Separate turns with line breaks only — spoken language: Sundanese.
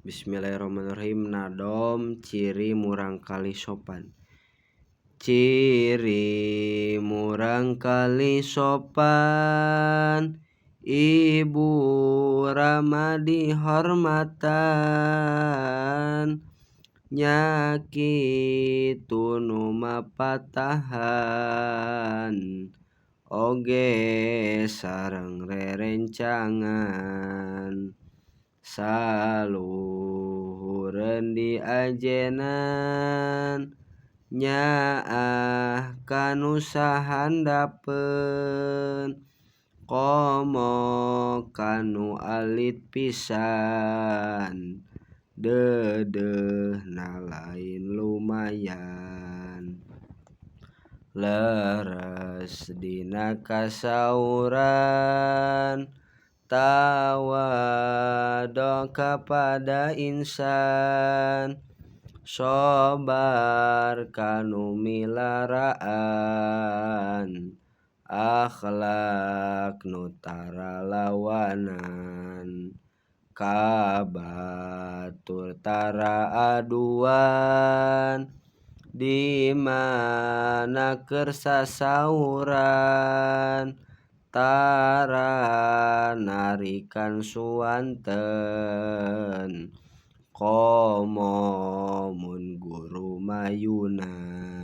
Bismillahirrahmanirrahim. Nadom ciri murangkalih sopan. Ciri murangkalih sopan, ibu rama dihormatan, nya kitu nu mapatahan oge sareng rerencangan. Saluhureun diajenan, nyaah ka nu sahandapeun, komo ka nu alit pisan, deudeuhna lain lumayan. Leres dina kasauran, tawadho kapada insan, sobar ka nu milaraan, akhlak nu tara lawanan, ka batur tara aduan, di mana keur sasauran, tara narikan suanten, komo mun guru mayunan.